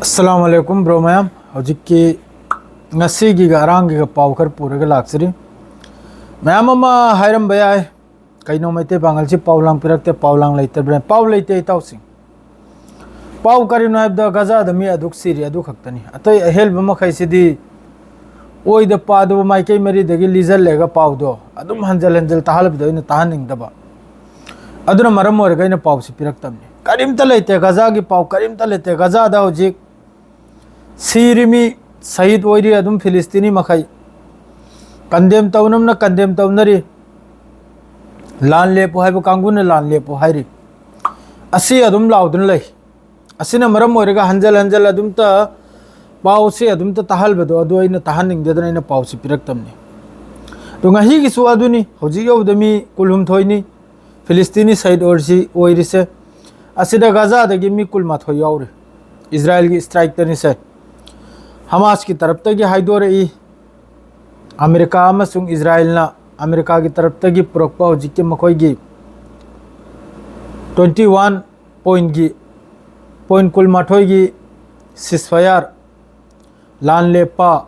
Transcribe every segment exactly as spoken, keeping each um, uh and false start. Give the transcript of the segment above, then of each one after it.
ꯑꯁꯂꯥꯃꯨ ꯑꯂꯥꯏꯀꯨꯝ bro ꯃꯌꯥꯝ꯫ ꯍꯧꯖꯤꯛꯀꯤ ꯉꯁꯤꯒꯤꯒ ꯑꯔꯥꯡꯒꯤꯒ ꯄꯥꯎ ꯈꯔ ꯄꯨꯔꯒ ꯂꯥꯛꯆꯔꯤ꯫ ꯃꯌꯥꯝ ꯑꯃ ꯍꯥꯏꯔꯝꯕ ꯌꯥꯏ, "ꯀꯩꯅꯣ ꯃꯩꯇꯩ ꯄꯥꯉꯜꯁꯤ ꯄꯥꯎ ꯂꯥꯡ ꯄꯤꯔꯛꯇꯦ, ꯄꯥꯎ ꯂꯥꯡ ꯂꯩꯇꯕ꯭ꯔꯥ?" ꯄꯥꯎ ꯂꯩꯇꯦ, ꯏꯇꯥꯎꯁꯤꯡ꯫ ꯄꯥꯎ ꯀꯔꯤꯅꯣ ꯍꯥꯏꯕꯗ, ꯒꯖꯥꯗ ꯃꯤ ꯑꯗꯨꯛ ꯁꯤꯔꯤ, ꯑꯗꯨ ꯈꯛꯇꯅꯤ꯫ ꯑꯇꯩ ꯑꯍꯦꯟꯕ ꯃꯈꯩꯁꯤꯗꯤ ꯑꯣꯏꯗ ꯄꯥꯗꯕ ꯃꯥꯏꯀꯩ ꯃꯔꯤꯗꯒꯤ ꯂꯤꯖꯜꯂꯦꯒ ꯄꯥꯎꯗꯣ ꯑꯗꯨꯝ ꯍꯟꯖꯜ ꯍꯟꯖꯜ ꯇꯥꯍꯜꯂꯕꯗꯣ ꯑꯩꯅ ꯇꯥꯍꯟꯅꯤꯡꯗꯕ꯫ ꯑꯗꯨꯅ ꯃꯔꯝ ꯑꯣꯏꯔꯒ ꯑꯩꯅ ꯄꯥꯎꯁꯤ ꯄꯤꯔꯛꯇꯕꯅꯤ꯫ ꯀꯔꯤꯝꯇ ꯂꯩꯇꯦ, ꯒꯖꯥꯒꯤ ꯄꯥꯎ ꯀꯔꯤꯝꯇ ꯂꯩꯇꯦ꯫ ꯒꯖꯥꯗ ꯍꯧꯖꯤꯛ ꯁꯤꯔꯤ ꯃꯤ, ꯁꯍꯤꯗ ꯑꯣꯏꯔꯤ ꯑꯗꯨꯝ ꯐꯤꯂꯤꯁꯇꯤꯅꯤ ꯃꯈꯩ꯫ ꯀꯟꯗꯦꯝ ꯇꯧꯅꯕꯅ ꯀꯟꯗꯦꯝ ꯇꯧꯅꯔꯤ, ꯂꯥꯟ ꯂꯦꯞꯄꯨ ꯍꯥꯏꯕ ꯀꯥꯡꯕꯨꯅ ꯂꯥꯟ ꯂꯦꯞꯄꯨ ꯍꯥꯏꯔꯤ꯫ ꯑꯁꯤ ꯑꯗꯨꯝ ꯂꯥꯎꯗꯨꯅ ꯂꯩ꯫ ꯑꯁꯤꯅ ꯃꯔꯝ ꯑꯣꯏꯔꯒ ꯍꯟꯖꯜ ꯍꯟꯖꯜ ꯑꯗꯨꯝꯇ ꯄꯥꯎꯁꯤ ꯑꯗꯨꯝꯇ ꯇꯥꯍꯜꯕꯗꯣ, ꯑꯗꯨ ꯑꯩꯅ ꯇꯥꯍꯟꯅꯤꯡꯗꯗꯅ ꯑꯩꯅ ꯄꯥꯎꯁꯤ ꯄꯤꯔꯛꯇꯕꯅꯤ꯫ ꯑꯗꯣ ꯉꯁꯤꯒꯤꯁꯨ ꯑꯗꯨꯅꯤ, ꯍꯧꯖꯤꯛ ꯌꯧꯕꯗ ꯃꯤ ꯀꯨꯟꯍꯨꯝꯗꯣꯏꯅꯤ ꯐꯤꯂꯤꯁꯇꯤꯅꯤ ꯁꯍꯤꯗ ꯑꯣꯏꯔꯤꯁꯤ, ꯑꯣꯏꯔꯤꯁꯦ꯫ ꯑꯁꯤꯗ ꯒꯖꯥꯗꯒꯤ ꯃꯤ ꯀꯨꯟꯃꯥꯊꯣꯏ ꯌꯥꯎꯔꯤ꯫ ꯏꯖꯔꯥꯏꯜꯒꯤ ꯏꯁꯇ꯭ꯔꯥꯏꯛꯇꯅꯤꯁꯦ꯫ ꯍꯃꯥꯁꯀꯤ ꯇꯔꯞꯇꯒꯤ ꯍꯥꯏꯗꯣꯔꯛꯏ꯫ ꯑꯃꯦꯔꯤꯀꯥ ꯑꯃꯁꯨꯡ ꯏꯖꯔꯥꯏꯜꯅ ꯑꯃꯦꯔꯤꯀꯥꯒꯤ ꯇꯔꯞꯇꯒꯤ ꯄꯨꯔꯛꯄ ꯍꯧꯖꯤꯛꯀꯤ ꯃꯈꯣꯏꯒꯤ ꯇ꯭ꯋꯦꯟꯇꯤ ꯋꯥꯟ ꯄꯣꯏꯟꯒꯤ, ꯄꯣꯏꯟ ꯀꯨꯟꯃꯥꯊꯣꯏꯒꯤ ꯁꯤꯁꯐꯌꯥꯔ, ꯂꯥꯟ ꯂꯦꯞꯄ,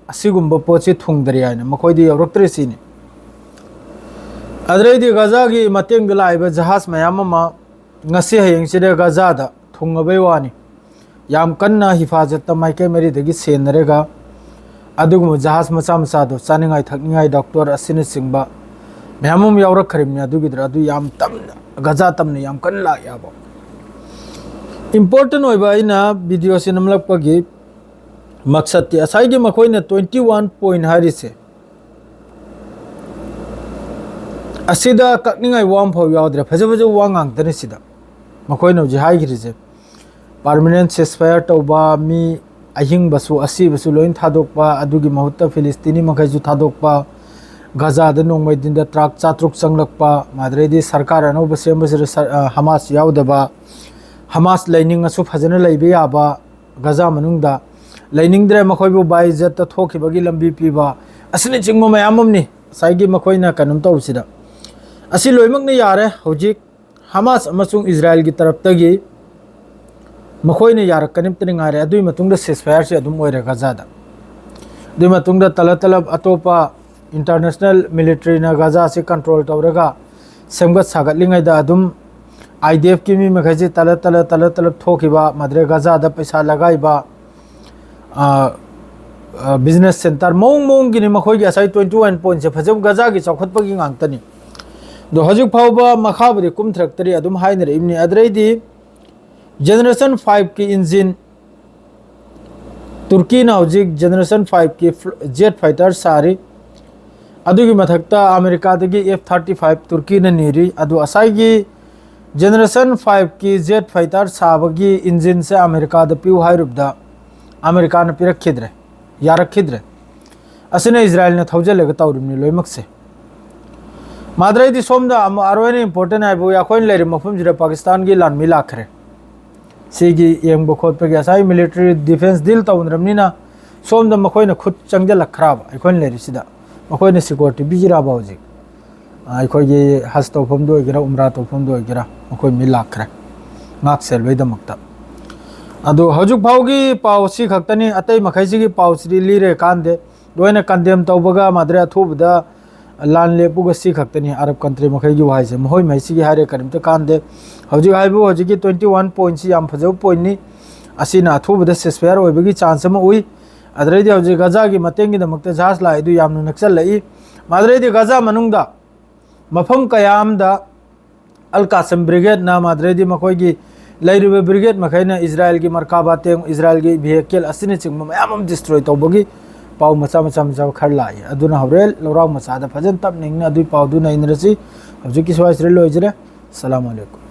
ꯑꯁꯤꯒꯨꯝꯕ ꯄꯣꯠꯁꯤ ꯊꯨꯡꯗ꯭ꯔꯤ ꯍꯥꯏꯅ ꯃꯈꯣꯏꯗꯤ ꯌꯧꯔꯛꯇ꯭ꯔꯤ ꯁꯤꯅꯤ꯫ ꯑꯗꯨꯗꯩꯗꯤ ꯒꯖꯥꯒꯤ ꯃꯇꯦꯡꯗ ꯂꯥꯛꯏꯕ ꯖꯍꯥꯖ ꯃꯌꯥꯝ ꯑꯃ ꯉꯁꯤ ꯍꯌꯦꯡꯁꯤꯗ ꯒꯖꯥꯗ ꯊꯨꯡꯉꯕꯩ ꯋꯥꯅꯤ꯫ ꯌꯥꯝ ꯀꯟꯅ ꯍꯤꯐꯥꯖꯠꯇ ꯃꯥꯏꯀꯩ ꯃꯔꯤꯗꯒꯤ ꯁꯦꯟꯅꯔꯒ ꯑꯗꯨꯒꯨꯝꯕ ꯖꯍꯥꯖ ꯃꯆꯥ ꯃꯆꯥꯗꯣ ꯆꯥꯅꯤꯡꯉꯥꯏ ꯊꯛꯅꯤꯡꯉꯥꯏ, ꯗꯣꯛꯇꯔ ꯑꯁꯤꯅꯆꯤꯡꯕ ꯃꯌꯥꯝ ꯑꯃ ꯌꯥꯎꯔꯛꯈ꯭ꯔꯤꯕꯅꯤ꯫ ꯑꯗꯨꯒꯤꯗꯨꯗ ꯑꯗꯨ ꯌꯥꯝ ꯇꯝꯅ, ꯒꯖꯥ ꯇꯝꯅ ꯌꯥꯝ ꯀꯟꯅ ꯂꯥꯛꯑꯦꯕ꯫ ꯏꯝꯄꯣꯔꯇꯦꯟ ꯑꯣꯏꯕ ꯑꯩꯅ ꯚꯤꯗꯤꯑꯣꯁꯤ ꯅꯝꯂꯛꯄꯒꯤ ꯃꯛꯁꯠꯇꯤ ꯉꯁꯥꯏꯒꯤ ꯃꯈꯣꯏꯅ ꯇ꯭ꯋꯦꯟꯇꯤ ꯋꯥꯟ ꯄꯣꯏꯟ ꯍꯥꯏꯔꯤꯁꯦ, ꯑꯁꯤꯗ ꯀꯛꯅꯤꯡꯉꯥꯏ ꯋꯥ ꯑꯃꯐꯥꯎ ꯌꯥꯎꯗ꯭ꯔꯦ꯫ ꯐꯖ ꯐꯖꯕ ꯋꯥ ꯉꯥꯛꯇꯅꯤ ꯁꯤꯗ ꯃꯈꯣꯏꯅ ꯍꯧꯖꯤꯛ ꯍꯥꯏꯈ꯭ꯔꯤꯁꯦ꯫ ꯄꯥꯔꯃꯤꯅꯦꯟ ꯁꯤꯁꯐꯌꯥꯔ ꯇꯧꯕ, ꯃꯤ ꯑꯍꯤꯡꯕꯁꯨ ꯑꯁꯤꯕꯁꯨ ꯂꯣꯏ ꯊꯥꯗꯣꯛꯄ, ꯑꯗꯨꯒꯤ ꯃꯍꯨꯠꯇ ꯐꯤꯂꯤꯁꯇꯤꯅꯤ ꯃꯈꯩꯁꯨ ꯊꯥꯗꯣꯛꯄ, ꯒꯖꯥꯗ ꯅꯣꯡꯃꯩ ꯗꯤꯟꯗ ꯇ꯭ꯔꯥꯛ ꯆꯥꯇ꯭ꯔꯨꯛ ꯆꯪꯂꯛꯄ, ꯑꯗꯩꯗꯤ ꯁꯔꯀꯥꯔ ꯑꯅꯧꯕ ꯁꯦꯝꯕꯁꯤꯗ ꯁꯔ-, ꯑ, ꯍꯃꯥꯁ ꯌꯥꯎꯗꯕ, ꯍꯃꯥꯁ ꯂꯩꯅꯤꯡꯉꯁꯨ ꯐꯖꯅ ꯂꯩꯕ ꯌꯥꯕ, ꯒꯖꯥ ꯃꯅꯨꯡꯗ ꯂꯩꯅꯤꯡꯗ꯭ꯔꯦ, ꯃꯈꯣꯏꯕꯨ ꯕꯥꯏꯖꯠꯇ ꯊꯣꯛꯈꯤꯕꯒꯤ ꯂꯝꯕꯤ ꯄꯤꯕ ꯑꯁꯤꯅꯆꯤꯡꯕ ꯃꯌꯥꯝ ꯑꯃꯅꯤ꯫ ꯉꯁꯥꯏꯒꯤ ꯃꯈꯣꯏꯅ ꯀꯩꯅꯣꯝ ꯇꯧꯕꯁꯤꯗ ꯑꯁꯤ ꯂꯣꯏꯅꯃꯛꯅ ꯌꯥꯔꯦ꯫ ꯍꯧꯖꯤꯛ ꯍꯃꯥꯁ ꯑꯃꯁꯨꯡ ꯏꯖꯔꯥꯏꯜꯒꯤ ꯇꯔꯞꯇꯒꯤ ꯃꯈꯣꯏꯅ ꯌꯥꯔꯛꯀꯅꯤꯇꯅꯤ ꯉꯥꯏꯔꯦ꯫ ꯑꯗꯨꯒꯤ ꯃꯇꯨꯡꯗ ceasefire ꯁꯤ ꯑꯗꯨꯝ ꯑꯣꯏꯔꯦ ꯒꯖꯥꯗ꯫ ꯑꯗꯨꯒꯤ ꯃꯇꯨꯡꯗ ꯇꯂꯞ ꯇꯂꯞ ꯑꯇꯣꯞꯄ international military ꯅ ꯒꯖꯥꯁꯤ control ꯇꯧꯔꯒ ꯁꯦꯝꯒꯠ ꯁꯥꯒꯠꯂꯤꯉꯩꯗ ꯑꯗꯨꯝ IDF ꯀꯤ ꯃꯤ ꯃꯈꯩꯁꯤ ꯇꯂꯞ ꯇꯂꯞ ꯇꯂꯞ ꯇꯂꯞ ꯊꯣꯛꯈꯤꯕ, ꯃꯗ꯭ꯔꯦ ꯒꯖꯥꯗ ꯄꯩꯁꯥ ꯂꯒꯥꯏꯕ, ꯑ, ꯑ, business center ꯃꯑꯣꯡ ꯃꯑꯣꯡꯒꯤꯅꯤ ꯃꯈꯣꯏꯒꯤ ꯉꯁꯥꯏ twenty one point ꯁꯦ꯫ ꯐꯖꯕ ꯒꯖꯥꯒꯤ ꯆꯥꯎꯈꯠꯄꯒꯤ ꯉꯥꯛꯇꯅꯤ꯫ ꯑꯗꯣ ꯍꯧꯖꯤꯛ ꯐꯥꯎꯕ ꯃꯈꯥꯕꯨꯗꯤ ꯀꯨꯝꯊꯔꯛꯇꯔꯤ, ꯑꯗꯨꯝ ꯍꯥꯏꯅꯔꯛꯏꯕꯅꯤ꯫ ꯑꯗꯨꯗꯩꯗꯤ generation five ꯀꯤ engine, ꯇꯨꯔꯀꯤꯅ ꯍꯧꯖꯤꯛ generation five ꯀꯤ fl-, jet fighter ꯁꯥꯔꯤ꯫ ꯑꯗꯨꯒꯤ ꯃꯊꯛꯇ ꯑꯃꯦꯔꯤꯀꯥꯗꯒꯤ F thirty five ꯇꯨꯔꯀꯤꯅ ꯅꯤꯔꯤ꯫ ꯑꯗꯨ ꯉꯁꯥꯏꯒꯤ generation five ꯀꯤ jet fighter ꯁꯥꯕꯒꯤ engine ꯁꯦ ꯑꯃꯦꯔꯤꯀꯥꯗ ꯄꯤꯌꯨ ꯍꯥꯏꯔꯨꯕꯗ ꯑꯃꯦꯔꯤꯀꯥꯅ ꯄꯤꯔꯛꯈꯤꯗ꯭ꯔꯦ, ꯌꯥꯔꯛꯈꯤꯗ꯭ꯔꯦ꯫ ꯑꯁꯤꯅ ꯏꯖꯔꯥꯏꯜꯅ ꯊꯧꯖꯤꯜꯂꯒ ꯇꯧꯔꯤꯕꯅꯤ ꯂꯣꯏꯅꯃꯛꯁꯦ꯫ ꯃꯥꯗ꯭ꯔꯩꯗꯤ ꯁꯣꯝꯗ ꯑꯃꯨꯛ ꯑꯔꯣꯏꯅ important ꯍꯥꯏꯕꯨ ꯑꯩꯈꯣꯏꯅ ꯂꯩꯔꯤꯕ ꯃꯐꯝꯁꯤꯗ ꯄꯥꯀꯤꯁꯇꯥꯟꯒꯤ ꯂꯥꯟꯃꯤ ꯂꯥꯛꯈ꯭ꯔꯦ꯫ ꯁꯤꯒꯤ ꯌꯦꯡꯕ ꯈꯣꯠꯄꯒꯤ ꯉꯁꯥꯏ military defence deal ꯇꯧꯅꯔꯕꯅꯤꯅ ꯁꯣꯝꯗ ꯃꯈꯣꯏꯅ ꯈꯨꯠ ꯆꯪꯁꯤꯜꯂꯛꯈ꯭ꯔꯕ ꯑꯩꯈꯣꯏꯅ ꯂꯩꯔꯤꯁꯤꯗ꯫ ꯃꯈꯣꯏꯅ security ꯄꯤꯈꯤꯔꯕ ꯍꯧꯖꯤꯛ? ꯑꯩꯈꯣꯏꯒꯤ ꯍꯖ ꯇꯧꯐꯝꯗ ꯑꯣꯏꯒꯦꯔꯥ, ꯎꯝꯔꯥ ꯇꯧꯐꯝꯗ ꯑꯣꯏꯒꯦꯔꯥ, ꯃꯈꯣꯏ ꯃꯤ ꯂꯥꯛꯈ꯭ꯔꯦ ꯉꯥꯛ ꯁꯦꯜꯕꯩꯗꯃꯛꯇ꯫ ꯑꯗꯨ ꯍꯧꯖꯤꯛ ꯐꯥꯎꯒꯤ ꯄꯥꯎ ꯁꯤ ꯈꯛꯇꯅꯤ, ꯑꯇꯩ ꯃꯈꯩꯁꯤꯒꯤ ꯄꯥꯎꯁꯤꯗꯤ ꯂꯤꯔꯦ ꯀꯥꯟꯗꯦ꯫ ꯂꯣꯏꯅ condemn ꯇꯧꯕꯒ ꯃꯥꯗ꯭ꯔꯦ ꯑꯊꯨꯕꯗ ꯂꯥꯟ ꯂꯦꯞꯄꯨꯒ ꯁꯤ ꯈꯛꯇꯅꯤ ꯑꯔꯕ country ꯃꯈꯩꯒꯤ ꯋꯥꯍꯩꯁꯦ꯫ ꯃꯈꯣꯏ ꯃꯩꯁꯤꯒꯤ ꯍꯥꯏꯔꯦ ꯀꯔꯤꯝꯇ ꯀꯥꯟꯗꯦ꯫ ꯍꯧꯖꯤꯛ ꯍꯥꯏꯕꯨ ꯍꯧꯖꯤꯛꯀꯤ twenty one point ꯁꯤ ꯌꯥꯝ ꯐꯖꯕ point ꯅꯤ꯫ ꯑꯁꯤꯅ ꯑꯊꯨꯕꯗ ceasefire ꯑꯣꯏꯕꯒꯤ chance ꯑꯃ ꯎꯏ꯫ ꯑꯗꯨꯗꯩꯗꯤ ꯍꯧꯖꯤꯛ ꯒꯖꯥꯒꯤ ꯃꯇꯦꯡꯒꯤꯗꯃꯛꯇ ꯖꯍꯥꯖ ꯂꯥꯛꯏꯗꯨ ꯌꯥꯝꯅ ꯅꯛꯁꯜꯂꯛꯏ꯫ ꯃꯥꯗ꯭ꯔꯩꯗꯤ ꯒꯖꯥ ꯃꯅꯨꯡꯗ ꯃꯐꯝ ꯀꯌꯥ ꯑꯃꯗ ꯑꯜ ꯀꯥꯁꯝ brigade ꯅ ꯃꯥꯗ꯭ꯔꯩꯗꯤ ꯃꯈꯣꯏꯒꯤ ꯂꯩꯔꯤꯕ brigade ꯃꯈꯩꯅ ꯏꯖꯔꯥꯏꯜꯒꯤ ꯃꯔꯀꯥꯕꯥ tank, ꯏꯖꯔꯥꯏꯜꯒꯤ vehicle ꯑꯁꯤꯅꯆꯤꯡꯕ ꯃꯌꯥꯝ ꯑꯃ destroy ꯇꯧꯕꯒꯤ ꯄꯥꯎ ꯃꯆꯥ ꯃꯆꯥ ꯃꯆꯥ ꯈꯔ ꯂꯥꯛꯏ꯫ ꯑꯗꯨꯅ ꯍꯣꯔꯦꯟ ꯂꯧꯔꯥꯎ ꯃꯆꯥꯗ ꯐꯖꯅ ꯇꯞꯅ ꯏꯪꯅ ꯑꯗꯨꯒꯤ ꯄꯥꯎꯗꯨ ꯅꯩꯅꯔꯁꯤ꯫ ꯍꯧꯖꯤꯛꯀꯤ ꯁ꯭ꯋꯥꯏꯁꯤꯗ ꯂꯣꯏꯖꯔꯦ꯫ ꯑꯁꯂꯥꯃꯨ ꯑꯂꯩꯀꯨꯝ꯫